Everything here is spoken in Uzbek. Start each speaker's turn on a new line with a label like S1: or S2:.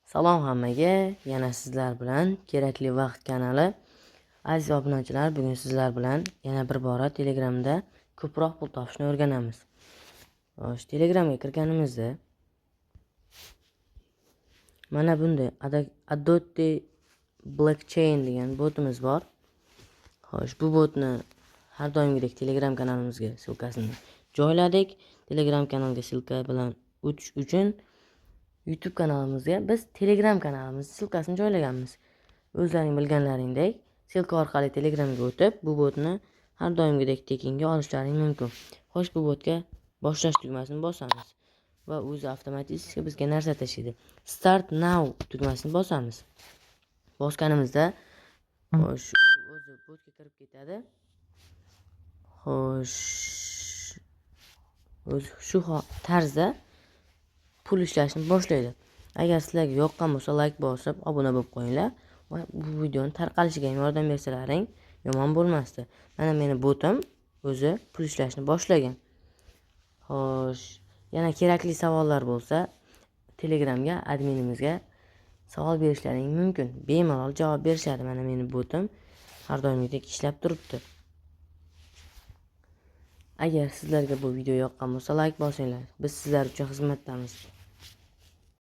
S1: Salom hammaga, yana sizlar bilan Kerakli vaqt kanali. Aziz obunachilar, bugun sizlar bilan yana bir bora Telegramda ko'proq pul topishni o'rganamiz. Xo'sh, Telegramga kirganimizda mana bunday Adote Blockchain degan botimiz bor. Xo'sh, bu botni har doimgidek Telegram kanalimizga ссылка sini joyladik. Telegram kanalga ссылка bilan o'tish uchun YouTube kanalimizga biz Telegram kanalimiz ссылка sini joylaganmiz. O'zlaring bilganlaringdek, ссылка orqali Telegramga o'tib, bu botni har doimgidek tekinga olishlaring mumkin. Xo'sh, bu botga boshlash tugmasini bosamiz va o'zi avtomatik bizga narsa tashlaydi. Start now tugmasini bosamiz. Bosganimizda, xo'sh, o'zi botga kirib ketadi. Xo'sh, o'zi shu tarzda pul ishlashni boshlaydi. Agar sizlarga yoqqan bo'lsa, layk bosib, obuna bo'lib qo'yinglar va bu videoni tarqalishiga ham yordam bersalaring yomon bo'lmasdi. Mana meni botim o'zi pul ishlashni boshlagan. Xo'sh, yana kerakli savollar bo'lsa, Telegramga adminimizga savol berishlaring mumkin. Bemalol javob berishadi. Mana meni botim har doimgidek ishlab turibdi. Agar sizlarga bu video yoqqan bo'lsa, layk bosinglar. Biz sizlar uchun xizmatdamiz.